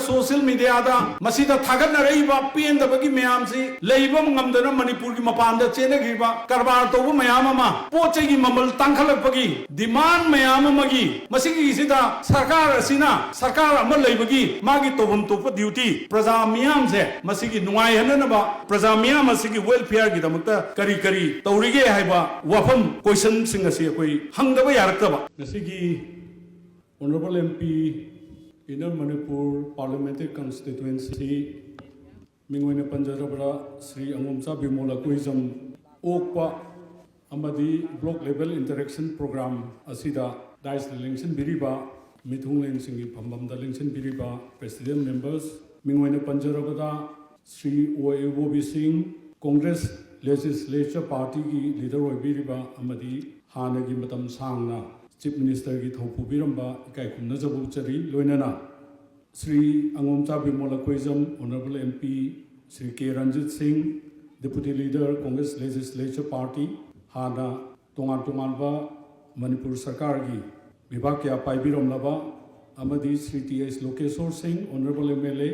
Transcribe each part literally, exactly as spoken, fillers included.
Social ꯃꯤꯗꯤꯌꯥꯗ ꯃꯁꯤꯗ ꯊꯥꯒꯠꯅꯔꯛꯏꯕ ꯄꯦꯟꯗꯕꯒꯤ ꯃꯌꯥꯝꯁꯤ ꯂꯩꯕ ꯉꯝꯗꯅ ꯃꯅꯤꯄꯨꯔꯒꯤ ꯃꯄꯥꯟꯗ ꯆꯦꯟꯅꯈ꯭ꯔꯤꯕ ꯀꯔꯕꯥꯔ ꯇꯧꯕ ꯃꯌꯥꯝ ꯑꯃ, ꯄꯣꯠ ꯆꯩꯒꯤ ꯃꯃꯜ ꯇꯥꯡꯈꯠꯂꯛꯄꯒꯤ ꯗꯤꯃꯥꯟ ꯃꯌꯥꯝ ꯑꯃꯒꯤ, ꯃꯁꯤꯒꯤꯁꯤꯗ ꯁꯔꯀꯥꯔ ꯑꯁꯤꯅ, ꯁꯔꯀꯥꯔ ꯑꯃ ꯂꯩꯕꯒꯤ ꯃꯥꯒꯤ ꯇꯧꯐꯝ ꯊꯣꯛꯄ ꯗ꯭ꯌꯨꯇꯤ, ꯄ꯭ꯔꯖꯥ ꯃꯤꯌꯥꯝꯁꯦ ꯃꯁꯤꯒꯤ ꯅꯨꯡꯉꯥꯏꯍꯟꯅꯅꯕ, ꯄ꯭ꯔꯖꯥ ꯃꯤꯌꯥꯝ ꯑꯁꯤꯒꯤ ꯋꯦꯜꯐꯤꯌꯔꯒꯤꯗꯃꯛꯇ ꯀꯔꯤ ꯀꯔꯤ ꯇꯧꯔꯤꯒꯦ ꯍꯥꯏꯕ ꯋꯥꯐꯝ, ꯀꯣꯏꯁꯟꯁꯤꯡ ꯑꯁꯤ ꯑꯩꯈꯣꯏ ꯍꯪꯗꯕ ꯌꯥꯔꯛꯇꯕ꯫ ꯉꯁꯤꯒꯤ Honorable M P, Inner Manipur Parliamentary Constituency, ꯃꯤꯡ ꯑꯣꯏꯅ ꯄꯟꯖꯔꯕꯗ ꯁ꯭ꯔꯤ ꯑꯉꯣꯝꯆꯥ ꯕꯤꯃꯣꯂ ꯀꯣꯏꯖꯝ ꯑꯣꯛꯄ ꯑꯃꯗꯤ block level interaction program ꯑꯁꯤꯗ ꯗꯥꯏꯁꯇ ꯂꯦꯡꯁꯤꯟꯕꯤꯔꯤꯕ, ꯃꯤꯊꯨꯡꯂꯦꯟꯁꯤꯡꯒꯤ ꯐꯝꯐꯝꯗ ꯂꯦꯡꯁꯤꯟꯕꯤꯔꯤꯕ president members, ꯃꯤꯡ ꯑꯣꯏꯅ ꯄꯟꯖꯔꯕꯗ ꯁ꯭ꯔꯤ ꯑꯣ ꯑꯦ ꯒꯣꯕꯤ ꯁꯤꯡ, Congress Legislature Partyꯒꯤ leader ꯑꯣꯏꯕꯤꯔꯤꯕ ꯑꯃꯗꯤ ꯍꯥꯟꯅꯒꯤ ꯃꯇꯝ ꯁꯥꯡꯅ Chief Ministerꯒꯤ ꯊꯧ ꯄꯨꯕꯤꯔꯝꯕ ꯏꯀꯥꯏ ꯈꯨꯝꯅꯖꯕ ꯎꯠꯆꯔꯤ꯫ ꯂꯣꯏꯅꯅ Shri ꯑꯉꯣꯝꯆꯥ ꯕꯤꯃꯣꯂ ꯀꯣꯏꯖꯝ, Honorable M P, Shri ꯀꯦ ꯔꯟꯖꯤꯠ ꯁꯤꯡ, Deputy Leader, Congress Legislature Party, ꯍꯥꯟꯅ ꯇꯣꯉꯥꯟ ꯇꯣꯉꯥꯟꯕ ꯃꯅꯤꯄꯨꯔ ꯁꯔꯀꯥꯔꯒꯤ ꯕꯤꯚꯥꯒ ꯀꯌꯥ ꯄꯥꯏꯕꯤꯔꯝꯂꯕ, ꯑꯃꯗꯤ ꯁ꯭ꯔꯤ ꯇꯤ ꯑꯩꯆ ꯂꯣꯀꯦꯁꯣꯔ ꯁꯤꯡ, Honorable M L A,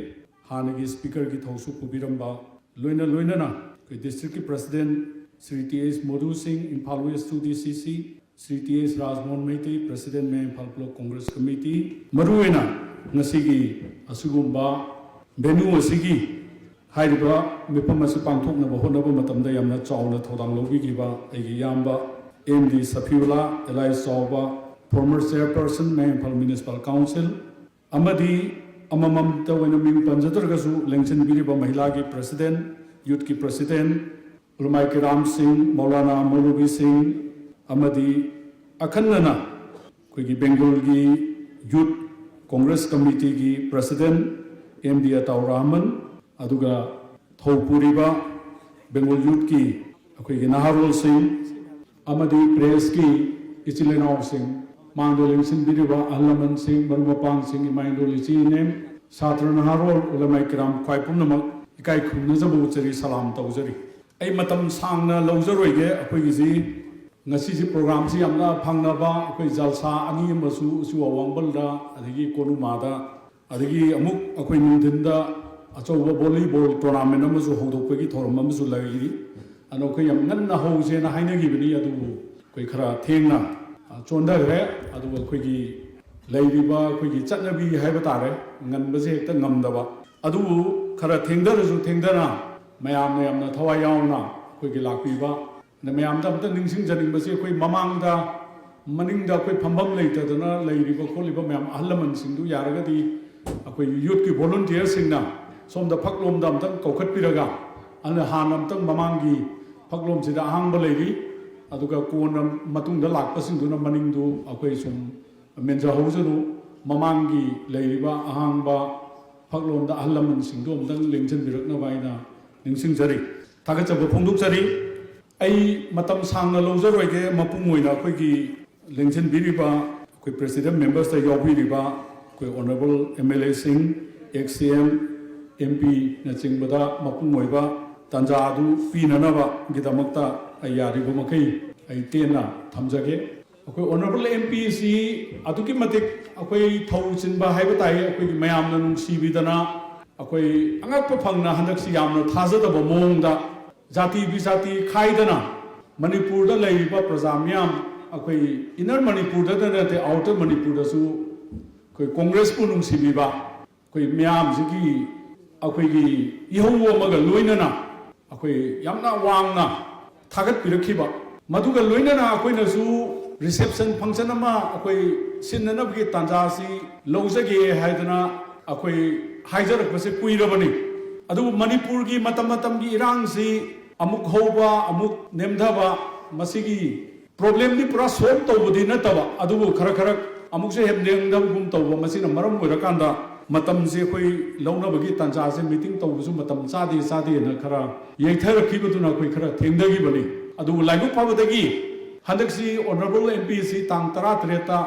ꯍꯥꯟꯅꯒꯤ Speakerꯒꯤ ꯊꯧꯁꯨ ꯄꯨꯕꯤꯔꯝꯕ, ꯂꯣꯏꯅ ꯂꯣꯏꯅꯅ ꯑꯩꯈꯣꯏ districtꯀꯤ President Shri T H Modhusing, Imphal West two D C C, Shri T H Rajmohan Meitei, President Mayor Imphal Block Congress Committee, ꯃꯔꯨꯑꯣꯏꯅ ꯉꯁꯤꯒꯤ ꯑꯁꯤꯒꯨꯝꯕ venue ꯑꯁꯤꯒꯤ ꯍꯥꯏꯔꯤꯕ ꯃꯤꯐꯝ ꯑꯁꯤ ꯄꯥꯡꯊꯣꯛꯅꯕ ꯍꯣꯠꯅꯕ ꯃꯇꯝꯗ ꯌꯥꯝꯅ ꯆꯥꯎꯅ ꯊꯧꯗꯥꯡ ꯂꯧꯕꯤꯈꯤꯕ ꯑꯩꯒꯤ ꯏꯌꯥꯝꯕ M D ꯁꯐꯤꯎꯜꯂꯥ, ꯑꯦꯂꯥꯏ ꯆꯥꯎꯕ, former chairperson, Mayor Imphal Municipal Council, ꯑꯃꯗꯤ ꯑꯃꯃꯝꯇ ꯑꯣꯏꯅ ꯃꯤꯡ ꯄꯟꯖꯗ꯭ꯔꯒꯁꯨ ꯂꯦꯡꯁꯤꯟꯕꯤꯔꯤꯕ ꯃꯍꯤꯂꯥꯒꯤ President, Youthꯀꯤ President, ꯎꯂꯃꯥꯏ ꯀꯤꯔꯥꯝꯁꯤꯡ, ꯃꯧꯂꯥꯅꯥ ꯃꯧꯂꯨꯕꯤꯁꯤꯡ, ꯑꯃꯗꯤ ꯑꯈꯟꯅꯅ ꯑꯩꯈꯣꯏꯒꯤ ꯕꯦꯡꯒꯣꯜꯒꯤ Youth Congress Committeeꯒꯤ President M D Ataur Rahman, ꯑꯗꯨꯒ ꯊꯧ ꯄꯨꯔꯤꯕ ꯕꯦꯡꯒꯣꯜ Youthꯀꯤ ꯑꯩꯈꯣꯏꯒꯤ ꯅꯍꯥꯔꯣꯜꯁꯤꯡ ꯑꯃꯗꯤ pressꯀꯤ ꯏꯆꯤꯜ ꯏꯅꯥꯎꯁꯤꯡ, ꯃꯥꯡꯗ ꯂꯦꯡꯁꯤꯟꯕꯤꯔꯤꯕ ꯑꯍꯜ ꯂꯃꯟꯁꯤꯡ, ꯃꯔꯨꯞ ꯃꯄꯥꯡꯁꯤꯡ, ꯏꯃꯥ ꯏꯟꯗꯣꯜ ꯏꯆꯦ ꯏꯅꯦ, ꯁꯥꯇ꯭ꯔ ꯅꯍꯥꯔꯣꯜ, ꯎꯂꯃꯥꯏ ꯀꯤꯔꯥꯝ ꯈ꯭ꯋꯥꯏ ꯄꯨꯝꯅꯃꯛ ꯏꯀꯥꯏ ꯈꯨꯝꯅꯖꯕ ꯎꯠꯆꯔꯤ, ꯁꯂꯥꯝ ꯇꯧꯖꯔꯤ꯫ ꯑꯩ ꯃꯇꯝ ꯁꯥꯡꯅ ꯂꯧꯖꯔꯣꯏꯒꯦ꯫ ꯑꯩꯈꯣꯏꯒꯤꯁꯤ ꯉꯁꯤꯁꯤ programꯁꯤ ꯌꯥꯝꯅ ꯐꯪꯅꯕ, ꯑꯩꯈꯣꯏ ꯖꯜꯁꯥ ꯑꯅꯤ ꯑꯃꯁꯨ ꯎꯆꯤꯋꯥ ꯋꯥꯡꯕꯜꯗ ꯑꯗꯒꯤ ꯀꯣꯅꯨꯃꯥꯗ ꯑꯗꯒꯤ ꯑꯃꯨꯛ ꯑꯩꯈꯣꯏ ꯅꯨꯡꯊꯤꯟꯗ ꯑꯆꯧꯕ volleyball tournament ꯑꯃꯁꯨ ꯍꯧꯗꯣꯛꯄꯒꯤ ꯊꯧꯔꯝ ꯑꯃꯁꯨ ꯂꯩꯔꯤ꯫ ꯑꯗꯣ ꯑꯩꯈꯣꯏ ꯌꯥꯝ ꯉꯟꯅ ꯍꯧꯁꯦꯅ ꯍꯥꯏꯅꯈꯤꯕꯅꯤ, ꯑꯗꯨꯕꯨ ꯑꯩꯈꯣꯏ ꯈꯔ ꯊꯦꯡꯅ, ꯑ, ꯆꯣꯟꯊꯈ꯭ꯔꯦ꯫ ꯑꯗꯨꯒ ꯑꯩꯈꯣꯏꯒꯤ ꯂꯩꯔꯤꯕ ꯑꯩꯈꯣꯏꯒꯤ ꯆꯠꯅꯕꯤ ꯍꯥꯏꯕ ꯇꯥꯔꯦ, ꯉꯟꯕꯁꯦ ꯍꯦꯛꯇ ꯉꯝꯗꯕ꯫ ꯑꯗꯨꯕꯨ ꯈꯔ ꯊꯦꯡꯊꯔꯁꯨ ꯊꯦꯡꯊꯅ ꯃꯌꯥꯝꯅ ꯌꯥꯝꯅ ꯊꯋꯥꯏ ꯌꯥꯎꯅ ꯑꯩꯈꯣꯏꯒꯤ ꯂꯥꯛꯄꯤꯕ, ꯑꯗ ꯃꯌꯥꯝꯗ ꯑꯝꯇ ꯅꯤꯡꯁꯤꯡꯖꯅꯤꯡꯕꯁꯦ, ꯑꯩꯈꯣꯏ ꯃꯃꯥꯡꯗ, ꯃꯅꯤꯡꯗ ꯑꯩꯈꯣꯏ ꯐꯝꯐꯝ ꯂꯩꯇꯗꯅ ꯂꯩꯔꯤꯕ ꯈꯣꯠꯂꯤꯕ ꯃꯌꯥꯝ ꯑꯍꯜ ꯂꯃꯟꯁꯤꯡꯗꯨ ꯌꯥꯔꯒꯗꯤ ꯑꯩꯈꯣꯏ youthꯀꯤ volunteerꯁꯤꯡꯅ ꯁꯣꯝꯗ ꯐꯛꯂꯣꯝꯗ ꯑꯝꯇꯪ ꯀꯧꯈꯠꯄꯤꯔꯒ, ꯑꯗꯨꯅ ꯍꯥꯟꯅ ꯑꯝꯇꯪ ꯃꯃꯥꯡꯒꯤ ꯐꯛꯂꯣꯝꯁꯤꯗ ꯑꯍꯥꯡꯕ ꯂꯩꯔꯤ, ꯑꯗꯨꯒ ꯀꯣꯟꯅ ꯃꯇꯨꯡꯗ ꯂꯥꯛꯄꯁꯤꯡꯗꯨꯅ ꯃꯅꯤꯡꯗꯨ ꯑꯩꯈꯣꯏ ꯁꯨꯝ ꯃꯦꯟꯖꯍꯧꯖꯅꯨ꯫ ꯃꯃꯥꯡꯒꯤ ꯂꯩꯔꯤꯕ ꯑꯍꯥꯡꯕ ꯐꯛꯂꯣꯝꯗ ꯑꯍꯜ ꯂꯃꯟꯁꯤꯡꯗꯨ ꯑꯝꯇꯪ ꯂꯦꯡꯁꯤꯟꯕꯤꯔꯛꯅꯕ ꯑꯩꯅ ꯅꯤꯡꯁꯤꯡꯖꯔꯤ, ꯊꯥꯒꯠꯆꯕ ꯐꯣꯡꯗꯣꯛꯆꯔꯤ꯫ ꯑꯩ ꯃꯇꯝ ꯁꯥꯡꯅ ꯂꯧꯖꯔꯣꯏꯒꯦ꯫ ꯃꯄꯨꯡ ꯑꯣꯏꯅ ꯑꯩꯈꯣꯏꯒꯤ ꯂꯦꯡꯁꯤꯟꯕꯤꯔꯤꯕ, ꯑꯩꯈꯣꯏ president membersꯇ ꯌꯥꯎꯕꯤꯔꯤꯕ ꯑꯩꯈꯣꯏ honourable MLAꯁꯤꯡ, ex CM, MP ꯅꯆꯤꯡꯕꯗ ꯃꯄꯨꯡ ꯑꯣꯏꯕ ꯇꯥꯟꯖꯥ ꯑꯗꯨ ꯄꯤꯅꯅꯕꯒꯤꯗꯃꯛꯇ ꯑꯩ ꯌꯥꯔꯤꯕ ꯃꯈꯩ ꯑꯩ ꯇꯦꯟꯅ ꯊꯝꯖꯒꯦ꯫ ꯑꯩꯈꯣꯏ honourable MPꯁꯤ ꯑꯗꯨꯛꯀꯤ ꯃꯇꯤꯛ ꯑꯩꯈꯣꯏ ꯊꯧ ꯆꯤꯟꯕ ꯍꯥꯏꯕ ꯇꯥꯏ꯫ ꯑꯩꯈꯣꯏꯒꯤ ꯃꯌꯥꯝꯅ ꯅꯨꯡꯁꯤꯕꯤꯗꯅ ꯑꯩꯈꯣꯏ ꯑꯉꯛꯄ ꯐꯪꯅ ꯍꯟꯗꯛꯁꯤ ꯌꯥꯝꯅ ꯊꯥꯖꯗꯕ ꯃꯑꯣꯡꯗ ꯖꯥꯇꯤ ꯕꯤꯖꯥꯇꯤ ꯈꯥꯏꯗꯅ ꯃꯅꯤꯄꯨꯔꯗ ꯂꯩꯔꯤꯕ ꯄ꯭ꯔꯖꯥ ꯃꯤꯌꯥꯝ, ꯑꯩꯈꯣꯏ inner ꯃꯅꯤꯄꯨꯔꯗꯇ ꯅꯠꯇꯦ, outer ꯃꯅꯤꯄꯨꯔꯗꯁꯨ ꯑꯩꯈꯣꯏ ꯀꯣꯡꯒ꯭ꯔꯦꯁꯄꯨ ꯅꯨꯡꯁꯤꯕꯤꯕ, ꯑꯩꯈꯣꯏ ꯃꯌꯥꯝꯁꯤꯒꯤ ꯑꯩꯈꯣꯏꯒꯤ ꯏꯍꯧ ꯑꯃꯒ ꯂꯣꯏꯅꯅ ꯑꯩꯈꯣꯏ ꯌꯥꯝꯅ ꯋꯥꯡꯅ ꯊꯥꯒꯠꯄꯤꯔꯛꯈꯤꯕ, ꯃꯗꯨꯒ ꯂꯣꯏꯅꯅ ꯑꯩꯈꯣꯏꯅꯁꯨ reception function ꯑꯃ ꯑꯩꯈꯣꯏ ꯁꯤꯟꯅꯅꯕꯒꯤ ꯇꯥꯟꯖꯥꯁꯤ ꯂꯧꯖꯒꯦ ꯍꯥꯏꯗꯅ ꯑꯩꯈꯣꯏ ꯍꯥꯏꯖꯔꯛꯄꯁꯦ ꯀꯨꯏꯔꯕꯅꯤ꯫ ꯑꯗꯨꯕꯨ ꯃꯅꯤꯄꯨꯔꯒꯤ ꯃꯇꯝ ꯃꯇꯝꯒꯤ ꯏꯔꯥꯡꯁꯤ ꯑꯃꯨꯛ ꯍꯧꯕ, ꯑꯃꯨꯛ ꯅꯦꯝꯊꯕ, ꯃꯁꯤꯒꯤ problemꯗꯤ ꯄꯨꯔꯥ solve ꯇꯧꯕꯗꯤ ꯅꯠꯇꯕ, ꯑꯗꯨꯕꯨ ꯈꯔ ꯈꯔ ꯑꯃꯨꯛꯁꯨ ꯍꯦꯟꯗꯦꯡꯗꯕꯒꯨꯝ ꯇꯧꯕ, ꯃꯁꯤꯅ ꯃꯔꯝ ꯑꯣꯏꯔꯀꯥꯟꯗ ꯃꯇꯝꯁꯦ ꯑꯩꯈꯣꯏ ꯂꯧꯅꯕꯒꯤ ꯇꯥꯟꯖꯥꯁꯦ meeting ꯇꯧꯕꯁꯨ ꯃꯇꯝ ꯆꯥꯗꯦ ꯆꯥꯗꯦꯅ ꯈꯔ ꯌꯩꯊꯔꯛꯈꯤꯕꯗꯨꯅ ꯑꯩꯈꯣꯏ ꯈꯔ ꯊꯦꯡꯊꯈꯤꯕꯅꯤ꯫ ꯑꯗꯨꯕꯨ ꯂꯥꯏꯕꯛ ꯐꯕꯗꯒꯤ ꯍꯟꯗꯛꯁꯤ honourable MPꯁꯤ ꯇꯥꯡ ꯇꯔꯥꯇꯔꯦꯠꯇ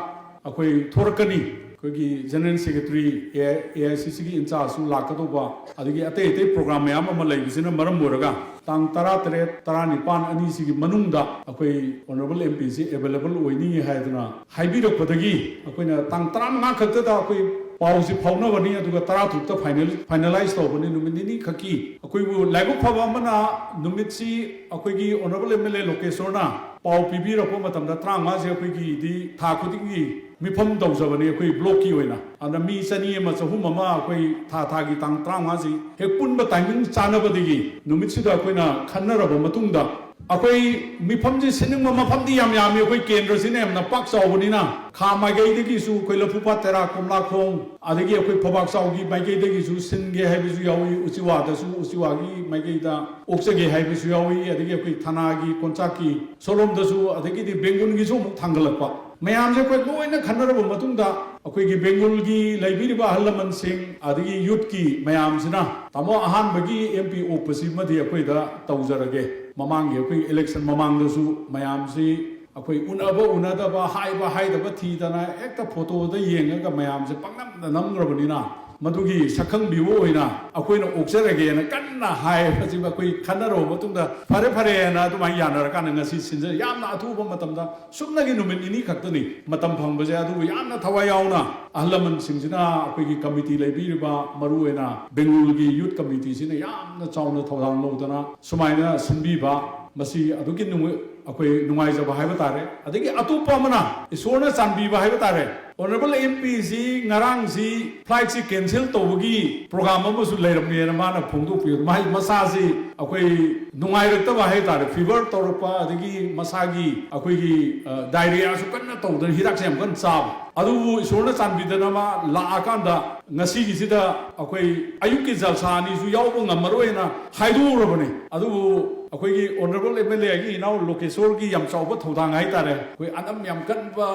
ꯑꯩꯈꯣꯏ ꯊꯣꯔꯛꯀꯅꯤ꯫ ꯑꯩꯈꯣꯏꯒꯤ general secretary, AICCꯒꯤ in chargeꯁꯨ ꯂꯥꯛꯀꯗꯧꯕ, ꯑꯗꯒꯤ ꯑꯇꯩ ꯑꯇꯩ program ꯃꯌꯥꯝ ꯑꯃ ꯂꯩꯕꯁꯤꯅ ꯃꯔꯝ ꯑꯣꯏꯔꯒ ꯇꯥꯡ ꯇꯔꯥꯇꯔꯦꯠ, ꯇꯔꯥꯅꯤꯄꯥꯟ ꯑꯅꯤꯁꯤꯒꯤ ꯃꯅꯨꯡꯗ ꯑꯩꯈꯣꯏ honourable MPꯁꯤ available ꯑꯣꯏꯅꯤ ꯍꯥꯏꯗꯅ ꯍꯥꯏꯕꯤꯔꯛꯄꯗꯒꯤ ꯑꯩꯈꯣꯏꯅ ꯇꯥꯡ ꯇꯔꯥꯃꯉꯥ ꯈꯛꯇꯗ ꯑꯩꯈꯣꯏ ꯄꯥꯎꯁꯤ ꯐꯥꯎꯅꯕꯅꯤ, ꯑꯗꯨꯒ ꯇꯔꯥ ꯇꯔꯨꯛꯇ ꯐꯥꯏꯅꯦꯜ ꯐꯥꯏꯅꯦꯂꯥꯏꯁ ꯇꯧꯕꯅꯤ꯫ ꯅꯨꯃꯤꯠ ꯅꯤꯅꯤ ꯈꯛꯀꯤ ꯑꯩꯈꯣꯏꯕꯨ ꯂꯥꯏꯕꯛ ꯐꯕ ꯑꯃꯅ ꯅꯨꯃꯤꯠꯁꯤ ꯑꯩꯈꯣꯏꯒꯤ ꯑꯣꯅꯔꯦꯕꯜ ꯑꯦꯝ ꯑꯦꯜ ꯑꯦ ꯂꯣꯀꯦꯁꯣꯔꯅ ꯄꯥꯎ ꯄꯤꯕꯤꯔꯛꯄ ꯃꯇꯝꯗ ꯇꯔꯥꯃꯉꯥꯁꯦ ꯑꯩꯈꯣꯏꯒꯤꯗꯤ ꯊꯥ ꯈꯨꯗꯤꯡꯒꯤ ꯃꯤꯐꯝ ꯇꯧꯖꯕꯅꯤ ꯑꯩꯈꯣꯏ ꯕ꯭ꯂꯣꯛꯀꯤ ꯑꯣꯏꯅ꯫ ꯑꯗ ꯃꯤ ꯆꯅꯤ ꯑꯃ ꯆꯍꯨꯝ ꯑꯃ ꯑꯩꯈꯣꯏ ꯊꯥ ꯊꯥꯒꯤ ꯇꯥꯡ ꯇꯔꯥꯃꯉꯥꯁꯤ ꯍꯦꯛ ꯄꯨꯟꯕ ꯇꯥꯏꯃꯤꯡ ꯆꯥꯟꯅꯕꯗꯒꯤ ꯅꯨꯃꯤꯠꯁꯤꯗ ꯑꯩꯈꯣꯏꯅ ꯈꯟꯅꯔꯕ ꯃꯇꯨꯡꯗ ꯑꯩꯈꯣꯏ ꯃꯤꯐꯝꯁꯤ ꯁꯤꯟꯅꯤꯡꯕ ꯃꯐꯝꯗꯤ ꯌꯥꯝ ꯌꯥꯝꯃꯤ꯫ ꯑꯩꯈꯣꯏ ꯀꯦꯟꯗ꯭ꯔꯁꯤꯅ ꯌꯥꯝꯅ ꯄꯥꯛ ꯆꯥꯎꯕꯅꯤꯅ ꯈꯥ ꯃꯥꯏꯀꯩꯗꯒꯤꯁꯨ ꯑꯩꯈꯣꯏ ꯂꯐꯨꯄꯥꯠ ꯇꯦꯔꯥ, ꯀꯣꯝꯂꯥꯈꯣꯡ, ꯑꯗꯒꯤ ꯑꯩꯈꯣꯏ ꯐꯧꯕꯥꯛꯆꯥꯎꯒꯤ ꯃꯥꯏꯀꯩꯗꯒꯤꯁꯨ ꯁꯤꯟꯒꯦ ꯍꯥꯏꯕꯁꯨ ꯌꯥꯎꯏ, ꯎꯆꯤꯋꯥꯗꯁꯨ ꯎꯆꯤꯋꯥꯒꯤ ꯃꯥꯏꯀꯩꯗ ꯑꯣꯛꯆꯒꯦ ꯍꯥꯏꯕꯁꯨ ꯌꯥꯎꯏ, ꯑꯗꯒꯤ ꯑꯩꯈꯣꯏ ꯊꯅꯥꯒꯤ ꯀꯣꯟꯆꯥꯛꯀꯤ ꯁꯣꯂꯣꯝꯗꯁꯨ, ꯑꯗꯒꯤꯗꯤ ꯕꯦꯡꯒꯨꯜꯒꯤꯁꯨ ꯑꯃꯨꯛ ꯊꯥꯡꯒꯠꯂꯛꯄ꯫ ꯃꯌꯥꯝꯁꯦ ꯑꯩꯈꯣꯏ ꯂꯣꯏꯅ ꯈꯟꯅꯔꯕ ꯃꯇꯨꯡꯗ ꯑꯩꯈꯣꯏꯒꯤ ꯕꯦꯡꯒꯨꯜꯒꯤ ꯂꯩꯕꯤꯔꯤꯕ ꯑꯍꯜ ꯂꯃꯟꯁꯤꯡ ꯑꯗꯒꯤ ꯌꯨꯠꯀꯤ ꯃꯌꯥꯝꯁꯤꯅ ꯇꯥꯃꯣ ꯑꯍꯥꯟꯕꯒꯤ ꯑꯦꯝ ꯄꯤ ꯑꯣꯛꯄꯁꯤꯃꯗꯤ ꯑꯩꯈꯣꯏꯗ ꯇꯧꯖꯔꯒꯦ꯫ ꯃꯃꯥꯡꯒꯤ ꯑꯩꯈꯣꯏ ꯏꯂꯦꯛꯁꯟ ꯃꯃꯥꯡꯗꯁꯨ ꯃꯌꯥꯝꯁꯤ ꯑꯩꯈꯣꯏ ꯎꯅꯕ ꯎꯅꯗꯕ, ꯍꯥꯏꯕ ꯍꯥꯏꯗꯕ ꯊꯤꯗꯅ ꯍꯦꯛꯇ ꯐꯣꯇꯣꯗ ꯌꯦꯡꯉꯒ ꯃꯌꯥꯝꯁꯦ ꯄꯪꯅꯝꯗ ꯅꯝꯈ꯭ꯔꯕꯅꯤꯅ, ꯃꯗꯨꯒꯤ ꯁꯛꯈꯪꯕꯤꯕ ꯑꯣꯏꯅ ꯑꯩꯈꯣꯏꯅ ꯑꯣꯛꯆꯔꯒꯦꯅ ꯀꯟꯅ ꯍꯥꯏꯕꯁꯤ ꯑꯩꯈꯣꯏ ꯈꯟꯅꯔꯕ ꯃꯇꯨꯡꯗ ꯐꯔꯦ ꯐꯔꯦꯅ ꯑꯗꯨꯃꯥꯏꯅ ꯌꯥꯅꯔꯀꯥꯟꯗ ꯉꯁꯤ ꯁꯤꯟꯖꯔꯦ꯫ ꯌꯥꯝꯅ ꯑꯊꯨꯕ ꯃꯇꯝꯗ, ꯁꯨꯞꯅꯒꯤ ꯅꯨꯃꯤꯠ ꯅꯤꯅꯤ ꯈꯛꯇꯅꯤ ꯃꯇꯝ ꯐꯪꯕꯁꯦ, ꯑꯗꯨꯕꯨ ꯌꯥꯝꯅ ꯊꯋꯥꯏ ꯌꯥꯎꯅ ꯑꯍꯜ ꯂꯃꯟꯁꯤꯡꯁꯤꯅ, ꯑꯩꯈꯣꯏꯒꯤ ꯀꯃꯤꯇꯤ ꯂꯩꯕꯤꯔꯤꯕ, ꯃꯔꯨꯑꯣꯏꯅ ꯕꯦꯡꯒꯨꯜꯒꯤ ꯌꯨꯠ ꯀꯃꯤꯇꯤꯁꯤꯅ ꯌꯥꯝꯅ ꯆꯥꯎꯅ ꯊꯧꯗꯥꯡ ꯂꯧꯗꯅ ꯁꯨꯃꯥꯏꯅ ꯁꯤꯟꯕꯤꯕ, ꯃꯁꯤ ꯑꯗꯨꯛꯀꯤ ꯅꯨꯡ-, ꯑꯩꯈꯣꯏ ꯅꯨꯡꯉꯥꯏꯖꯕ ꯍꯥꯏꯕ ꯇꯥꯔꯦ꯫ ꯑꯗꯒꯤ ꯑꯇꯣꯞꯄ ꯑꯃꯅ ꯏꯁꯣꯔꯅ ꯆꯥꯟꯕꯤꯕ ꯍꯥꯏꯕ ꯇꯥꯔꯦ, ꯑꯣꯅꯔꯦꯕꯜ ꯑꯦꯝ ꯄꯤꯁꯤ ꯉꯔꯥꯡꯁꯤ ꯐ꯭ꯂꯥꯏꯠꯁꯤ ꯀꯦꯟꯁꯦꯜ ꯇꯧꯕꯒꯤ ꯄ꯭ꯔꯣꯒꯥꯝ ꯑꯃꯁꯨ ꯂꯩꯔꯝꯃꯦꯅ ꯃꯥꯅ ꯐꯣꯡꯗꯣꯛꯄꯤ꯫ ꯃꯥꯒꯤ ꯃꯁꯥꯁꯤ ꯑꯩꯈꯣꯏ ꯅꯨꯡꯉꯥꯏꯔꯛꯇꯕ ꯍꯥꯏ ꯇꯥꯔꯦ, ꯐꯤꯚꯔ ꯇꯧꯔꯛꯄ, ꯑꯗꯒꯤ ꯃꯁꯥꯒꯤ ꯑꯩꯈꯣꯏꯒꯤ, ꯑ, ꯗꯥꯏꯔꯤꯌꯥꯁꯨ ꯀꯟꯅ ꯇꯧꯗꯅ ꯍꯤꯗꯥꯛꯁꯦ ꯌꯥꯝ ꯀꯟꯅ ꯆꯥꯕ꯫ ꯑꯗꯨꯕꯨ ꯏꯁꯣꯔꯅ ꯆꯥꯟꯕꯤꯗꯅ ꯃꯥ ꯂꯥꯛꯑꯀꯥꯟꯗ ꯉꯁꯤꯒꯤꯁꯤꯗ ꯑꯩꯈꯣꯏ ꯑꯌꯨꯛꯀꯤ ꯖꯜꯁꯥ ꯑꯅꯤꯁꯨ ꯌꯥꯎꯕ ꯉꯝꯃꯔꯣꯏꯅ ꯍꯥꯏꯗꯣꯛꯎꯔꯕꯅꯤ꯫ ꯑꯗꯨꯕꯨ ꯑꯩꯈꯣꯏꯒꯤ ꯑꯣꯅꯔꯦꯕꯜ ꯑꯦꯝ ꯑꯦꯜ ꯑꯦꯒꯤ ꯏꯅꯥꯎ ꯂꯣꯀꯦꯁꯣꯔꯒꯤ ꯌꯥꯝ ꯆꯥꯎꯕ ꯊꯧꯗꯥꯡ ꯍꯥꯏ ꯇꯥꯔꯦ, ꯑꯩꯈꯣꯏ ꯑꯅꯝ ꯌꯥꯝ ꯀꯟꯕ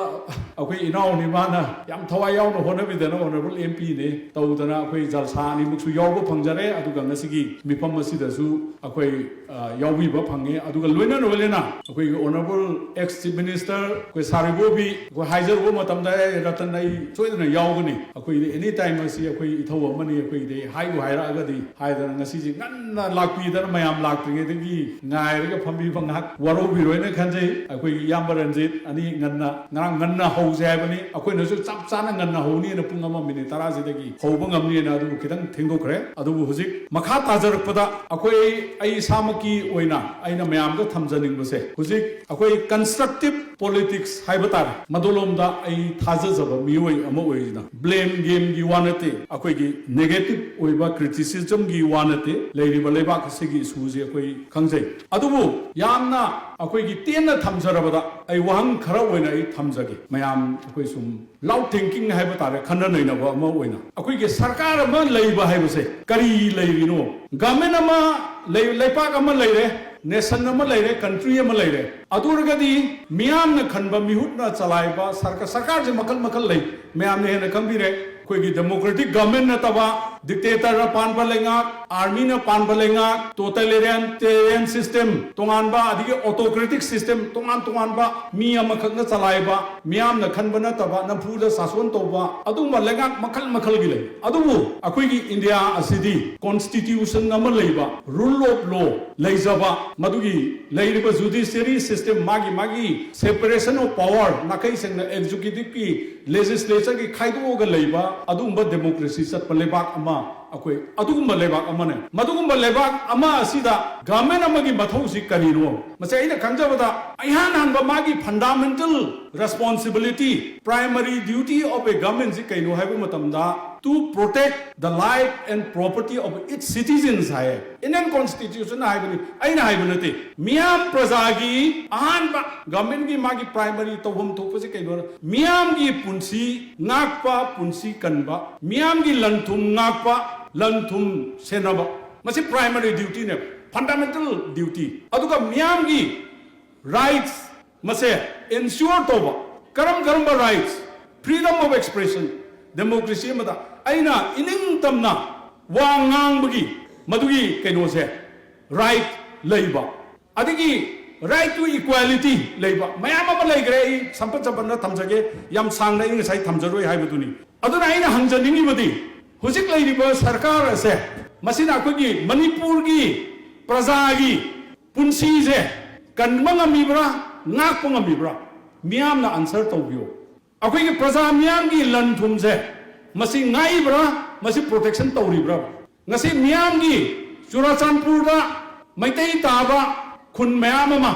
ꯑꯩꯈꯣꯏ ꯏꯅꯥꯎꯅꯤ꯫ ꯃꯥꯅ ꯌꯥꯝ ꯊꯋꯥꯏ ꯌꯥꯎꯅ ꯍꯣꯠꯅꯕꯤꯗꯅ ꯑꯣꯅꯔꯦꯕꯜ ꯑꯦꯝ ꯄꯤꯅꯤ ꯇꯧꯗꯅ ꯑꯩꯈꯣꯏ ꯖꯜꯁꯥ ꯑꯅꯤꯃꯛꯁꯨ ꯌꯥꯎꯕ ꯐꯪꯖꯔꯦ꯫ ꯑꯗꯨꯒ ꯉꯁꯤꯒꯤ ꯃꯤꯐꯝ ꯑꯁꯤꯗꯁꯨ ꯑꯩꯈꯣꯏ, ꯑ, ꯌꯥꯎꯕꯤꯕ ꯐꯪꯉꯦ꯫ ꯑꯗꯨꯒ ꯂꯣꯏꯅ ꯂꯣꯏꯅꯅ ꯑꯩꯈꯣꯏꯒꯤ ꯑꯣꯅꯔꯦꯕꯜ ꯑꯦꯛꯁ ꯆꯤꯐ ꯃꯤꯅꯤꯁꯇꯔ ꯑꯩꯈꯣꯏ ꯁꯥꯔꯤꯕꯣꯕꯤ ꯑꯩꯈꯣꯏ ꯍꯥꯏꯖꯔꯨꯕ ꯃꯇꯝꯗ, "ꯑꯦ, ꯔꯇꯟ, ꯑꯩ ꯁꯣꯏꯗꯅ ꯌꯥꯎꯒꯅꯤ꯫ ꯑꯩꯈꯣꯏꯗꯤ ꯑꯦꯅꯤ ꯇꯥꯏꯝ ꯑꯁꯤ ꯑꯩꯈꯣꯏ ꯏꯊꯧ ꯑꯃꯅꯤ, ꯑꯩꯈꯣꯏꯒꯤꯗꯤ ꯍꯥꯏꯕꯨ ꯍꯥꯏꯔꯛꯑꯒꯗꯤ" ꯍꯥꯏꯗꯅ ꯉꯁꯤꯁꯦ ꯉꯟꯅ ꯂꯥꯛꯄꯤꯗꯅ, ꯃꯌꯥꯝ ꯂꯥꯛꯇ꯭ꯔꯤꯉꯩꯗꯒꯤ ꯉꯥꯏꯔꯒ ꯐꯝꯕꯤꯕ ꯉꯥꯏꯍꯥꯛ ꯋꯥꯔꯧꯕꯤꯔꯣꯏꯅ ꯈꯟꯖꯩ꯫ ꯑꯩꯈꯣꯏꯒꯤ ꯏꯌꯥꯝꯕ ꯔꯟꯖꯤꯠ ꯑꯅꯤ ꯉꯟꯅ, ꯉꯔꯥꯡ ꯉꯟꯅ ꯍꯧꯁꯦ ꯍꯥꯏꯕꯅꯤ, ꯑꯩꯈꯣꯏꯅꯁꯨ ꯆꯞ ꯆꯥꯅ ꯉꯟꯅ ꯍꯧꯅꯤꯅ ꯄꯨꯡ ꯑꯃ ꯃꯤꯅꯤꯠ ꯇꯔꯥꯁꯤꯗꯒꯤ ꯍꯧꯕ ꯉꯝꯅꯤꯅ, ꯑꯗꯨꯕꯨ ꯈꯤꯇꯪ ꯊꯦꯡꯗꯣꯛꯈ꯭ꯔꯦ꯫ ꯑꯗꯨꯕꯨ ꯍꯧꯖꯤꯛ ꯃꯈꯥ ꯇꯥꯖꯔꯛꯄꯗ ꯑꯩꯈꯣꯏ, ꯑꯩ ꯏꯁꯥꯃꯛꯀꯤ ꯑꯣꯏꯅ ꯑꯩꯅ ꯃꯌꯥꯝꯗ ꯊꯝꯖꯅꯤꯡꯕꯁꯦ, ꯍꯧꯖꯤꯛ ꯑꯩꯈꯣꯏ constructive politics ꯍꯥꯏꯕ ꯇꯥꯔꯦ, ꯃꯗꯨꯂꯣꯝꯗ ꯑꯩ ꯊꯥꯖꯖꯕ ꯃꯤꯑꯣꯏ ꯑꯃ ꯑꯣꯏꯅ blame gameꯒꯤ ꯋꯥ ꯅꯠꯇꯦ, ꯑꯩꯈꯣꯏꯒꯤ negative ꯑꯣꯏꯕ criticismꯒꯤ ꯋꯥ ꯅꯠꯇꯦ꯫ ꯂꯩꯔꯤꯕ ꯂꯩꯕꯥꯛ ꯑꯁꯤꯒꯤ issueꯁꯦ ꯑꯩꯈꯣꯏ ꯈꯪꯖꯩ꯫ ꯑꯗꯨꯕꯨ ꯌꯥꯝꯅ ꯑꯩꯈꯣꯏꯒꯤ ꯇꯦꯟꯅ ꯊꯝꯖꯔꯕꯗ ꯑꯩ ꯋꯥꯍꯪ ꯈꯔ ꯑꯣꯏꯅ ꯑꯩ ꯊꯝꯖꯒꯦ꯫ ꯃꯌꯥꯝ ꯑꯩꯈꯣꯏ ꯁꯨꯝ loud thinking ꯍꯥꯏꯕ ꯇꯥꯔꯦ, ꯈꯟꯅ ꯅꯩꯅꯕ ꯑꯃ ꯑꯣꯏꯅ, ꯑꯩꯈꯣꯏꯒꯤ ꯁꯔꯀꯥꯔ ꯑꯃ ꯂꯩꯕ ꯍꯥꯏꯕꯁꯦ ꯀꯔꯤ ꯂꯩꯔꯤꯅꯣ? Government ꯑꯃ ꯂꯩ, ꯂꯩꯄꯥꯛ ꯑꯃ ꯂꯩꯔꯦ, nation ꯑꯃ ꯂꯩꯔꯦ, country ꯑꯃ ꯂꯩꯔꯦ꯫ ꯑꯗꯨ ꯑꯣꯏꯔꯒꯗꯤ ꯃꯤꯌꯥꯝꯅ ꯈꯟꯕ, ꯃꯤꯍꯨꯠꯅ ꯆꯂꯥꯏꯕ ꯁꯔꯀꯥꯔ, ꯁꯔꯀꯥꯔꯁꯦ ꯃꯈꯜ ꯃꯈꯜ ꯂꯩ, ꯃꯌꯥꯝꯅ ꯍꯦꯟꯅ ꯈꯪꯕꯤꯔꯦ꯫ ꯑꯩꯈꯣꯏꯒꯤ democratic government ꯅꯠꯇꯕ, dictator ꯅ ꯄꯥꯟꯕ ꯂꯩꯉꯥꯛ, army ꯅ ꯄꯥꯟꯕ ꯂꯩꯉꯥꯛ, totalitarian system ꯇꯣꯉꯥꯟꯕ, ꯑꯗꯒꯤ autocratic system ꯇꯣꯉꯥꯟ ꯇꯣꯉꯥꯟꯕ, ꯃꯤ ꯑꯃꯈꯛꯅ ꯆꯂꯥꯏꯕ, ꯃꯤꯌꯥꯝꯅ ꯈꯟꯕ ꯅꯠꯇꯕ, ꯅꯝꯐꯨꯗ ꯁꯥꯁꯣꯟ ꯇꯧꯕ, ꯑꯗꯨꯒꯨꯝꯕ ꯂꯩꯉꯥꯛ ꯃꯈꯜ ꯃꯈꯜꯒꯤ ꯂꯩ꯫ ꯑꯗꯨꯕꯨ ꯑꯩꯈꯣꯏꯒꯤ ꯏꯟꯗꯤꯌꯥ ꯑꯁꯤꯗꯤ constitution ꯑꯃ ꯂꯩꯕ, rule of law ꯂꯩꯖꯕ, ꯃꯗꯨꯒꯤ ꯂꯩꯔꯤꯕ judiciary system, ꯃꯥꯒꯤ ꯃꯥꯒꯤ separation of power, ꯅꯥꯈꯩ ꯁꯦꯡꯅ executive ꯀꯤ legislature ꯒꯤ ꯈꯥꯏꯗꯣꯛꯑꯒ ꯂꯩꯕ ꯑꯗꯨꯒꯨꯝꯕ democracy ꯆꯠꯄ ꯂꯩꯕꯥꯛ ꯑꯃ, ꯑꯩꯈꯣꯏ ꯑꯗꯨꯒꯨꯝꯕ ꯂꯩꯕꯥꯛ ꯑꯃꯅꯦ꯫ ꯃꯗꯨꯒꯨꯝꯕ ꯂꯩꯕꯥꯛ ꯑꯃ ꯑꯁꯤꯗ government ꯑꯃꯒꯤ ꯃꯊꯧꯁꯤ ꯀꯔꯤꯅꯣ? ꯃꯁꯤ ꯑꯩꯅ ꯈꯪꯖꯕꯗ ꯏꯍꯥꯟ ꯍꯥꯟꯕ ꯃꯥꯒꯤ fundamental responsibility, primary duty of a government ꯁꯤ ꯀꯩꯅꯣ ꯍꯥꯏꯕ ꯃꯇꯝꯗ, to protect the life and property of its citizens ꯍꯥꯏꯌꯦ꯫ Indian constitution ꯅ ꯍꯥꯏꯕꯅꯤ, ꯑꯩꯅ ꯍꯥꯏꯕ ꯅꯠꯇꯦ꯫ ꯃꯤꯌꯥꯝ ꯄ꯭ꯔꯖꯥꯒꯤ ꯑꯍꯥꯟꯕ government ꯀꯤ ꯃꯥꯒꯤ primary ꯇꯧꯐꯝ ꯊꯣꯛꯄꯁꯦ ꯀꯩꯅꯣ? ꯃꯤꯌꯥꯝꯒꯤ ꯄꯨꯟꯁꯤ ꯉꯥꯛꯄ, ꯄꯨꯟꯁꯤ ꯀꯟꯕ, ꯃꯤꯌꯥꯝꯒꯤ ꯂꯟ ꯊꯨꯝ ꯉꯥꯛꯄ, ꯂꯟ ꯊꯨꯝ ꯁꯦꯟꯅꯕ, ꯃꯁꯤ primary duty ꯅꯦꯕ, fundamental duty꯫ ꯑꯗꯨꯒ ꯃꯤꯌꯥꯝꯒꯤ rights ꯃꯁꯦ ensure ꯇꯧꯕ꯫ ꯀꯔꯝ ꯀꯔꯝꯕ rights? Freedom of expression, democracy ꯑꯃꯗ ꯑꯩꯅ ꯏꯅꯤꯡ ꯇꯝꯅ ꯋꯥ ꯉꯥꯡꯕꯒꯤ ꯃꯗꯨꯒꯤ ꯀꯩꯅꯣꯁꯦ, right ꯂꯩꯕ, ꯑꯗꯒꯤ right to equality ꯂꯩꯕ, ꯃꯌꯥꯝ ꯑꯃ ꯂꯩꯈ꯭ꯔꯦ, ꯑꯩ ꯁꯝꯄꯠ ꯁꯝꯄꯠꯅ ꯊꯝꯖꯒꯦ, ꯌꯥꯝ ꯁꯥꯡꯅ ꯑꯩ ꯉꯁꯥꯏ ꯊꯝꯖꯔꯣꯏ ꯍꯥꯏꯕꯗꯨꯅꯤ꯫ ꯑꯗꯨꯅ ꯑꯩꯅ ꯍꯪꯖꯅꯤꯡꯉꯤꯕꯗꯤ, ꯍꯧꯖꯤꯛ ꯂꯩꯔꯤꯕ ꯁꯔꯀꯥꯔ ꯑꯁꯦ, ꯃꯁꯤꯅ ꯑꯩꯈꯣꯏꯒꯤ ꯃꯅꯤꯄꯨꯔꯒꯤ ꯄ꯭ꯔꯖꯥꯒꯤ ꯄꯨꯟꯁꯤꯁꯦ ꯀꯟꯕ ꯉꯝꯃꯤꯕ꯭ꯔꯥ, ꯉꯥꯛꯄ ꯉꯝꯃꯤꯕ꯭ꯔꯥ? ꯃꯤꯌꯥꯝꯅ ꯑꯟꯁꯔ ꯇꯧꯕꯤꯌꯨ꯫ ꯑꯩꯈꯣꯏꯒꯤ ꯄ꯭ꯔꯖꯥ ꯃꯤꯌꯥꯝꯒꯤ ꯂꯟ ꯊꯨꯝꯁꯦ ꯃꯁꯤ ꯉꯥꯛꯏꯕ꯭ꯔꯥ, ꯃꯁꯤ ꯄ꯭ꯔꯣꯇꯦꯛꯁꯟ ꯇꯧꯔꯤꯕ꯭ꯔꯥ? ꯉꯁꯤ ꯃꯤꯌꯥꯝꯒꯤ, ꯆꯨꯔꯥꯆꯥꯟꯄꯨꯔꯗ ꯃꯩꯇꯩ ꯇꯥꯕ ꯈꯨꯟ ꯃꯌꯥꯝ ꯑꯃ,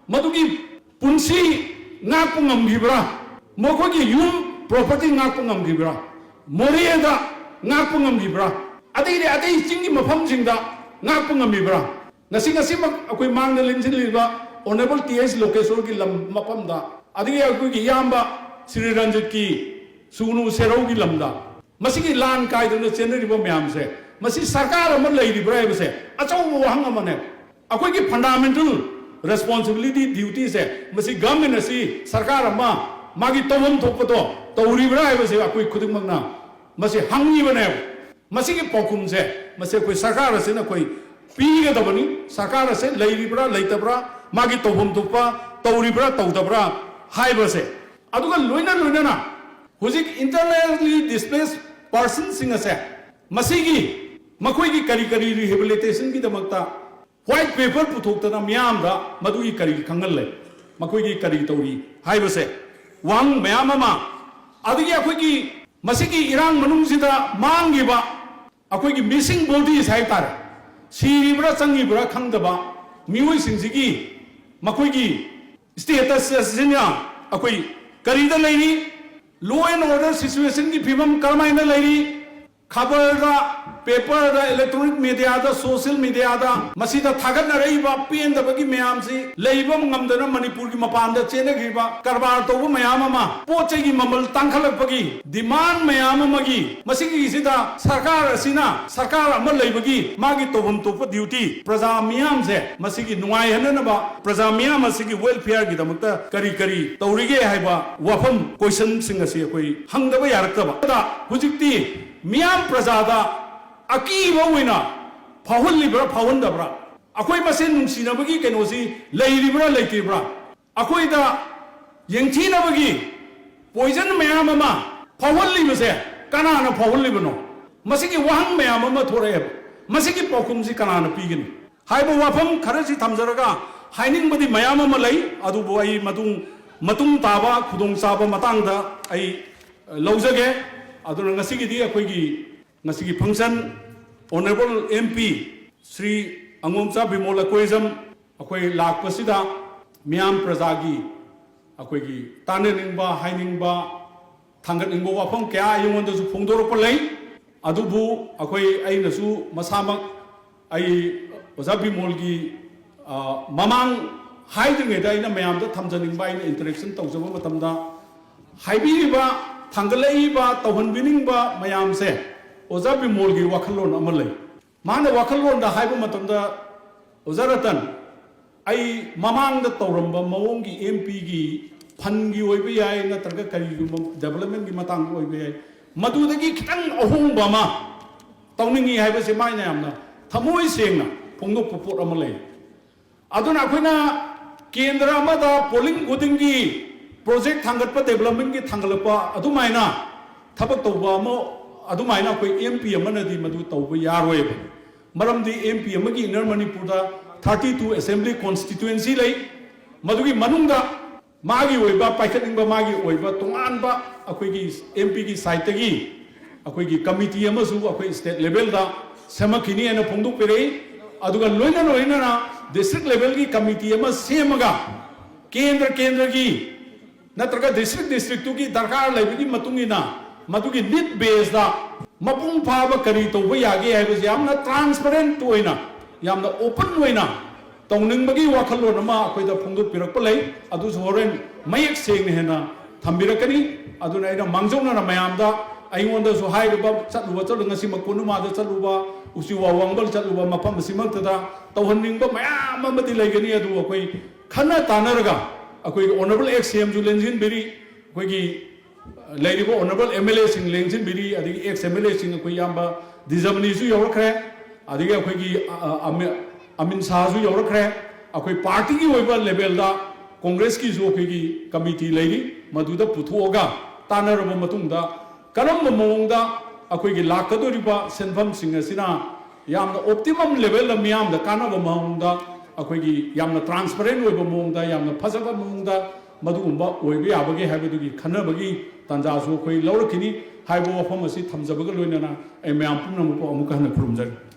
ꯃꯗꯨꯒꯤ ꯄꯨꯟꯁꯤ ꯉꯥꯛꯄ ꯉꯝꯈꯤꯕ꯭ꯔꯥ? ꯃꯈꯣꯏꯒꯤ ꯌꯨꯝ ꯄ꯭ꯔꯣꯄꯔꯇꯤ ꯉꯥꯛꯄ ꯉꯝꯈꯤꯕ꯭ꯔꯥ? ꯃꯣꯔꯦꯗ ꯉꯥꯛꯄ ꯉꯝꯈꯤꯕ꯭ꯔꯥ? ꯑꯇꯩꯗꯤ ꯑꯇꯩ ꯆꯤꯡꯒꯤ ꯃꯐꯝꯁꯤꯡꯗ ꯉꯥꯛꯄ ꯉꯝꯈꯤꯕ꯭ꯔꯥ? ꯉꯁꯤ ꯉꯁꯤꯃꯛ ꯑꯩꯈꯣꯏ ꯃꯥꯡꯗ ꯂꯦꯡꯁꯤꯜꯂꯤꯕ ꯑꯣꯅꯔꯦꯕꯜ ꯇꯤ ꯑꯩꯆ ꯂꯣꯀꯦꯁꯣꯔꯒꯤ ꯂꯝ ꯃꯐꯝꯗ, ꯑꯗꯒꯤ ꯑꯩꯈꯣꯏꯒꯤ ꯏꯌꯥꯝꯕ ꯁ꯭ꯔꯤ ꯔꯟꯖꯤꯠꯀꯤ ꯁꯨꯒꯅꯨ ꯁꯦꯔꯧꯒꯤ ꯂꯝꯗ, ꯃꯁꯤꯒꯤ ꯂꯥꯟ ꯀꯥꯏꯗꯨꯅ ꯆꯦꯟꯅꯔꯤꯕ ꯃꯌꯥꯝꯁꯦ, ꯃꯁꯤ ꯁꯔꯀꯥꯔ ꯑꯃ ꯂꯩꯔꯤꯕ꯭ꯔꯥ ꯍꯥꯏꯕꯁꯦ ꯑꯆꯧꯕ ꯋꯥꯍꯪ ꯑꯃꯅꯦ꯫ ꯑꯩꯈꯣꯏꯒꯤ ꯐꯟꯗꯥꯃꯦꯟꯇꯦꯜ ꯔꯦꯁꯄꯣꯟꯁꯤꯕꯤꯂꯤꯇꯤ, ꯗ꯭ꯌꯨꯇꯤꯁꯦ ꯃꯁꯤ ꯒꯚꯔꯟꯃꯦꯟ ꯑꯁꯤ ꯁꯔꯀꯥꯔ ꯑꯃ ꯃꯥꯒꯤ ꯇꯧꯐꯝ ꯊꯣꯛꯄꯗꯣ ꯇꯧꯔꯤꯕ꯭ꯔꯥ ꯍꯥꯏꯕꯁꯦ ꯑꯩꯈꯣꯏ ꯈꯨꯗꯤꯡꯃꯛꯅ ꯃꯁꯤ ꯍꯪꯉꯤꯕꯅꯦꯕ꯫ ꯃꯁꯤꯒꯤ ꯄꯥꯎꯈꯨꯝꯁꯦ ꯃꯁꯤ ꯑꯩꯈꯣꯏ ꯁꯔꯀꯥꯔ ꯑꯁꯤꯅ ꯑꯩꯈꯣꯏ ꯄꯤꯒꯗꯕꯅꯤ꯫ ꯁꯔꯀꯥꯔ ꯑꯁꯦ ꯂꯩꯔꯤꯕ꯭ꯔꯥ ꯂꯩꯇꯕ꯭ꯔꯥ, ꯃꯥꯒꯤ ꯇꯧꯐꯝ ꯊꯣꯛꯄ ꯇꯧꯔꯤꯕ꯭ꯔꯥ ꯇꯧꯗꯕ꯭ꯔꯥ ꯍꯥꯏꯕꯁꯦ꯫ ꯑꯗꯨꯒ ꯂꯣꯏꯅ ꯂꯣꯏꯅꯅ ꯍꯧꯖꯤꯛ internally displaced personꯁꯤꯡ ꯑꯁꯦ, ꯃꯁꯤꯒꯤ ꯃꯈꯣꯏꯒꯤ ꯀꯔꯤ ꯀꯔꯤ ꯔꯤꯍꯦꯕꯤꯂꯤꯇꯦꯁꯟꯒꯤꯗꯃꯛꯇ ꯋꯥꯏꯠ ꯄꯦꯄꯔ ꯄꯨꯊꯣꯛꯇꯅ ꯃꯤꯌꯥꯝꯗ ꯃꯗꯨꯒꯤ ꯀꯔꯤ ꯈꯪꯍꯜꯂꯦ, ꯃꯈꯣꯏꯒꯤ ꯀꯔꯤ ꯇꯧꯔꯤ ꯍꯥꯏꯕꯁꯦ ꯋꯥꯍꯪ ꯃꯌꯥꯝ ꯑꯃ꯫ ꯑꯗꯒꯤ ꯑꯩꯈꯣꯏꯒꯤ ꯃꯁꯤꯒꯤ ꯏꯔꯥꯡ ꯃꯅꯨꯡꯁꯤꯗ ꯃꯥꯡꯈꯤꯕ ꯑꯩꯈꯣꯏꯒꯤ missing bodies ꯍꯥꯏ ꯇꯥꯔꯦ, ꯁꯤꯔꯤꯕ꯭ꯔꯥ ꯆꯪꯉꯤꯕ꯭ꯔꯥ ꯈꯪꯗꯕ ꯃꯤꯑꯣꯏꯁꯤꯡꯁꯤꯒꯤ ꯃꯈꯣꯏꯒꯤ status ꯑꯁꯤꯅ ꯑꯩꯈꯣꯏ ꯀꯔꯤꯗ ꯂꯩꯔꯤ, law and order situationꯒꯤ ꯐꯤꯕꯝ ꯀꯔꯝꯍꯥꯏꯅ ꯂꯩꯔꯤ, ꯈꯕꯔꯗ, ꯄꯦꯄꯔꯗ, ꯏꯂꯦꯛꯇ꯭ꯔꯣꯅꯤꯛ ꯃꯦꯗꯤꯌꯥꯗ, ꯁꯣꯁꯤꯌꯦꯜ ꯃꯦꯗꯤꯌꯥꯗ ꯃꯁꯤꯗ ꯊꯥꯒꯠꯅꯔꯛꯏꯕ ꯄꯦꯟꯗꯕꯒꯤ ꯃꯌꯥꯝꯁꯤ ꯂꯩꯕ ꯉꯝꯗꯅ ꯃꯅꯤꯄꯨꯔꯒꯤ ꯃꯄꯥꯟꯗ ꯆꯦꯟꯅꯈ꯭ꯔꯤꯕ ꯀꯔꯕꯥꯔ ꯇꯧꯕ ꯃꯌꯥꯝ ꯑꯃ, ꯄꯣꯠ ꯆꯩꯒꯤ ꯃꯃꯜ ꯇꯥꯡꯈꯠꯂꯛꯄꯒꯤ demand ꯃꯌꯥꯝ ꯑꯃꯒꯤ, ꯃꯁꯤꯒꯤꯁꯤꯗ ꯁꯔꯀꯥꯔ ꯑꯁꯤꯅ ꯁꯔꯀꯥꯔ ꯑꯃ ꯂꯩꯕꯒꯤ ꯃꯥꯒꯤ ꯇꯧꯐꯝ ꯊꯣꯛꯄ duty, ꯄ꯭ꯔꯖꯥ ꯃꯤꯌꯥꯝꯁꯦ ꯃꯁꯤꯒꯤ ꯅꯨꯡꯉꯥꯏꯍꯟꯅꯅꯕ, ꯄ꯭ꯔꯖꯥ ꯃꯤꯌꯥꯝ ꯑꯁꯤꯒꯤ welfareꯒꯤꯗꯃꯛꯇ ꯀꯔꯤ ꯀꯔꯤ ꯇꯧꯔꯤꯒꯦ ꯍꯥꯏꯕ ꯋꯥꯐꯝ, questionꯁꯤꯡ ꯑꯁꯤ ꯑꯩꯈꯣꯏ ꯍꯪꯗꯕ ꯌꯥꯔꯛꯇꯕ꯫ ꯑꯗ ꯍꯧꯖꯤꯛꯇꯤ ꯃꯤꯌꯥꯝ ꯄ꯭ꯔꯖꯥꯗ ꯑꯀꯤꯕ ꯑꯣꯏꯅ ꯐꯥꯎꯍꯜꯂꯤꯕ꯭ꯔꯥ ꯐꯥꯎꯍꯟꯗꯕ꯭ꯔꯥ? ꯑꯩꯈꯣꯏ ꯃꯁꯦꯟ ꯅꯨꯡꯁꯤꯅꯕꯒꯤ ꯀꯩꯅꯣꯁꯤ ꯂꯩꯔꯤꯕ꯭ꯔꯥ ꯂꯩꯇ꯭ꯔꯤꯕ꯭ꯔꯥ? ꯑꯩꯈꯣꯏꯗ ꯌꯦꯡꯊꯤꯅꯕꯒꯤ poison ꯃꯌꯥꯝ ꯑꯃ ꯐꯥꯎꯍꯜꯂꯤꯕꯁꯦ ꯀꯅꯥꯅ ꯐꯥꯎꯍꯜꯂꯤꯕꯅꯣ? ꯃꯁꯤꯒꯤ ꯋꯥꯍꯪ ꯃꯌꯥꯝ ꯑꯃ ꯊꯣꯔꯛꯑꯦꯕ꯫ ꯃꯁꯤꯒꯤ ꯄꯥꯎꯈꯨꯝꯁꯤ ꯀꯅꯥꯅ ꯄꯤꯒꯅꯤ? ꯍꯥꯏꯕ ꯋꯥꯐꯝ ꯈꯔꯁꯤ ꯊꯝꯖꯔꯒ, ꯍꯥꯏꯅꯤꯡꯕꯗꯤ ꯃꯌꯥꯝ ꯑꯃ ꯂꯩ, ꯑꯗꯨꯕꯨ ꯑꯩ ꯃꯇꯨꯡ, ꯃꯇꯨꯡ ꯇꯥꯕ ꯈꯨꯗꯣꯡꯆꯥꯕ ꯃꯇꯥꯡꯗ ꯑꯩ, ꯑ, ꯂꯧꯖꯒꯦ꯫ ꯑꯗꯨꯅ ꯉꯁꯤꯒꯤꯗꯤ ꯑꯩꯈꯣꯏꯒꯤ ꯉꯁꯤꯒꯤ function, Honourable M P Shri ꯑꯉꯣꯝꯆꯥ Bimol Akoijam ꯑꯩꯈꯣꯏ ꯂꯥꯛꯄꯁꯤꯗ ꯃꯤꯌꯥꯝ ꯄ꯭ꯔꯖꯥꯒꯤ ꯑꯩꯈꯣꯏꯒꯤ ꯇꯥꯟꯅꯅꯤꯡꯕ, ꯍꯥꯏꯅꯤꯡꯕ, ꯊꯥꯡꯒꯠꯅꯤꯡꯕ ꯋꯥꯐꯝ ꯀꯌꯥ ꯑꯩꯉꯣꯟꯗꯁꯨ ꯐꯣꯡꯗꯣꯔꯛꯄ ꯂꯩ꯫ ꯑꯗꯨꯕꯨ ꯑꯩꯈꯣꯏ, ꯑꯩꯅꯁꯨ ꯃꯁꯥꯃꯛ, ꯑꯩ ꯑꯣꯖꯥ ꯕꯤꯃꯣꯜꯒꯤ, ꯑ, ꯃꯃꯥꯡ ꯍꯥꯏꯗ꯭ꯔꯤꯉꯩꯗ ꯑꯩꯅ ꯃꯌꯥꯝꯗ ꯊꯝꯖꯅꯤꯡꯕ, ꯑꯩꯅ interaction ꯇꯧꯖꯕ ꯃꯇꯝꯗ ꯍꯥꯏꯕꯤꯔꯤꯕ, ꯊꯥꯡꯒꯠꯂꯛꯏꯕ, ꯇꯧꯍꯟꯕꯤꯅꯤꯡꯕ ꯃꯌꯥꯝꯁꯦ ꯑꯣꯖꯥ ꯕꯤꯃꯣꯜꯒꯤ ꯋꯥꯈꯜꯂꯣꯟ ꯑꯃ ꯂꯩ꯫ ꯃꯥꯅ ꯋꯥꯈꯜꯂꯣꯟꯗ ꯍꯥꯏꯕ ꯃꯇꯝꯗ, ꯑꯣꯖꯥ ꯔꯇꯟ, ꯑꯩ ꯃꯃꯥꯡꯗ ꯇꯧꯔꯝꯕ ꯃꯑꯣꯡꯒꯤ M P ꯒꯤ fund ꯒꯤ ꯑꯣꯏꯕ ꯌꯥꯏ, ꯅꯠꯇ꯭ꯔꯒ ꯀꯔꯤꯒꯨꯝꯕ development ꯀꯤ ꯃꯇꯥꯡꯗ ꯑꯣꯏꯕ ꯌꯥꯏ, ꯃꯗꯨꯗꯒꯤ ꯈꯤꯇꯪ ꯑꯍꯣꯡꯕ ꯑꯃ ꯇꯧꯅꯤꯡꯉꯤ ꯍꯥꯏꯕꯁꯦ ꯃꯥꯅ ꯌꯥꯝꯅ ꯊꯃꯣꯏ ꯁꯦꯡꯅ ꯐꯣꯡꯗꯣꯛꯄ ꯄꯣꯠ ꯑꯃ ꯂꯩ꯫ ꯑꯗꯨꯅ ꯑꯩꯈꯣꯏꯅ ꯀꯦꯟꯗ꯭ꯔ ꯑꯃꯗ polling ꯈꯨꯗꯤꯡꯒꯤ project ꯊꯥꯡꯒꯠꯄ, development ꯀꯤ ꯊꯥꯡꯒꯠꯂꯛꯄ ꯑꯗꯨꯃꯥꯏꯅ ꯊꯕꯛ ꯇꯧꯕ ꯑꯃ ꯑꯗꯨꯃꯥꯏꯅ ꯑꯩꯈꯣꯏ M P ꯑꯃꯅꯗꯤ ꯃꯗꯨ ꯇꯧꯕ ꯌꯥꯔꯣꯏꯕ꯫ ꯃꯔꯝꯗꯤ M P ꯑꯃꯒꯤ Inner ꯃꯅꯤꯄꯨꯔꯗ thirty two assembly constituency ꯂꯩ꯫ ꯃꯗꯨꯒꯤ ꯃꯅꯨꯡꯗ ꯃꯥꯒꯤ ꯑꯣꯏꯕ ꯄꯥꯏꯈꯠꯅꯤꯡꯕ, ꯃꯥꯒꯤ ꯑꯣꯏꯕ ꯇꯣꯉꯥꯟꯕ ꯑꯩꯈꯣꯏꯒꯤ M P ꯒꯤ side ꯇꯒꯤ ꯑꯩꯈꯣꯏꯒꯤ committee ꯑꯃꯁꯨ ꯑꯩꯈꯣꯏ state level ꯗ ꯁꯦꯝꯃꯛꯈꯤꯅꯤ ꯍꯥꯏꯅ ꯐꯣꯡꯗꯣꯛꯄꯤꯔꯛꯏ꯫ ꯑꯗꯨꯒ ꯂꯣꯏꯅ ꯂꯣꯏꯅꯅ district level ꯒꯤ committee ꯑꯃ ꯁꯦꯝꯃꯒ ꯀꯦꯟꯗ꯭ꯔ ꯀꯦꯟꯗ꯭ꯔꯒꯤ ꯅꯠꯇ꯭ꯔꯒ district district ꯇꯨꯒꯤ ꯗꯔꯀꯥꯔ ꯂꯩꯕꯒꯤ ꯃꯇꯨꯡ ꯏꯟꯅ ꯃꯗꯨꯒꯤ need base ꯇ ꯃꯄꯨꯡ ꯐꯥꯕ ꯀꯔꯤ ꯇꯧꯕ ꯌꯥꯒꯦ ꯍꯥꯏꯕꯁꯦ ꯌꯥꯝꯅ transparent ꯑꯣꯏꯅ, ꯌꯥꯝꯅ open ꯑꯣꯏꯅ ꯇꯧꯅꯤꯡꯕꯒꯤ ꯋꯥꯈꯜꯂꯣꯟ ꯑꯃ ꯑꯩꯈꯣꯏꯗ ꯐꯣꯡꯗꯣꯛꯄꯤꯔꯛꯄ ꯂꯩ꯫ ꯑꯗꯨꯁꯨ ꯍꯣꯔꯦꯟ ꯃꯌꯦꯛ ꯁꯦꯡꯅ ꯍꯦꯟꯅ ꯊꯝꯕꯤꯔꯛꯀꯅꯤ꯫ ꯑꯗꯨꯅ ꯑꯩꯅ ꯃꯥꯡꯖꯧꯅꯅ ꯃꯌꯥꯝꯗ, ꯑꯩꯉꯣꯟꯗꯁꯨ ꯍꯥꯏꯔꯤꯕ, ꯆꯠꯂꯨꯕ ꯆꯠꯂꯨ, ꯉꯁꯤ ꯀꯣꯅꯨꯃꯥꯗ ꯆꯠꯂꯨꯕ, ꯎꯆꯤꯋꯥ ꯋꯥꯡꯕꯜ ꯆꯠꯂꯨꯕ, ꯃꯐꯝ ꯑꯁꯤꯃꯛꯇꯗ ꯇꯧꯍꯟꯅꯤꯡꯕ ꯃꯌꯥꯝ ꯑꯃꯗꯤ ꯂꯩꯒꯅꯤ꯫ ꯑꯗꯨꯕꯨ ꯑꯩꯈꯣꯏ ꯈꯟꯅ ꯇꯥꯟꯅꯔꯒ, ꯑꯩꯈꯣꯏꯒꯤ Honourable ex C M ꯁꯨ ꯂꯦꯡꯁꯤꯟꯕꯤꯔꯤ, ꯑꯩꯈꯣꯏꯒꯤ ꯂꯩꯔꯤꯕ Honourable M L A ꯁꯤꯡ ꯂꯦꯡꯁꯤꯟꯕꯤꯔꯤ, ꯑꯗꯒꯤ ex M L A ꯁꯤꯡ ꯑꯩꯈꯣꯏ ꯏꯌꯥꯝꯕ ꯗꯤꯖꯃꯅꯤꯁꯨ ꯌꯧꯔꯛꯈ꯭ꯔꯦ, ꯑꯗꯒꯤ ꯑꯩꯈꯣꯏꯒꯤ, ꯑ, ꯑ, ꯑꯃꯤ-, ꯑꯃꯤꯟ ꯁꯥꯍꯁꯨ ꯌꯧꯔꯛꯈ꯭ꯔꯦ꯫ ꯑꯩꯈꯣꯏ party ꯒꯤ ꯑꯣꯏꯕ level ꯗ Congress ꯀꯤꯁꯨ ꯑꯩꯈꯣꯏꯒꯤ committee ꯂꯩꯔꯤ, ꯃꯗꯨꯗ ꯄꯨꯊꯣꯛꯑꯒ ꯇꯥꯟꯅꯔꯕ ꯃꯇꯨꯡꯗ ꯀꯔꯝꯕ ꯃꯑꯣꯡꯗ ꯑꯩꯈꯣꯏꯒꯤ ꯂꯥꯛꯀꯗꯧꯔꯤꯕ ꯁꯦꯟꯐꯝꯁꯤꯡ ꯑꯁꯤꯅ ꯌꯥꯝꯅ ꯑꯣꯞꯇꯤꯃꯝ ꯂꯦꯚꯦꯜꯗ ꯃꯤꯌꯥꯝꯗ ꯀꯥꯟꯅꯕ ꯃꯑꯣꯡꯗ, ꯑꯩꯈꯣꯏꯒꯤ ꯌꯥꯝꯅ ꯇ꯭ꯔꯥꯟꯁꯄꯔꯦꯟ ꯑꯣꯏꯕ ꯃꯑꯣꯡꯗ, ꯌꯥꯝꯅ ꯐꯖꯕ ꯃꯑꯣꯡꯗ ꯃꯗꯨꯒꯨꯝꯕ ꯑꯣꯏꯕ ꯌꯥꯕꯒꯦ ꯍꯥꯏꯕꯗꯨꯒꯤ ꯈꯟꯅꯕꯒꯤ ꯇꯥꯟꯖꯥꯁꯨ ꯑꯩꯈꯣꯏ ꯂꯧꯔꯛꯈꯤꯅꯤ ꯍꯥꯏꯕ ꯋꯥꯐꯝ ꯑꯁꯤ ꯊꯝꯖꯕꯒ ꯂꯣꯏꯅꯅ ꯑꯩ ꯃꯌꯥꯝ ꯄꯨꯝꯅꯃꯛꯄꯨ ꯑꯃꯨꯛꯀ ꯍꯟꯅ ꯈꯨꯔꯨꯝꯖꯔꯤ꯫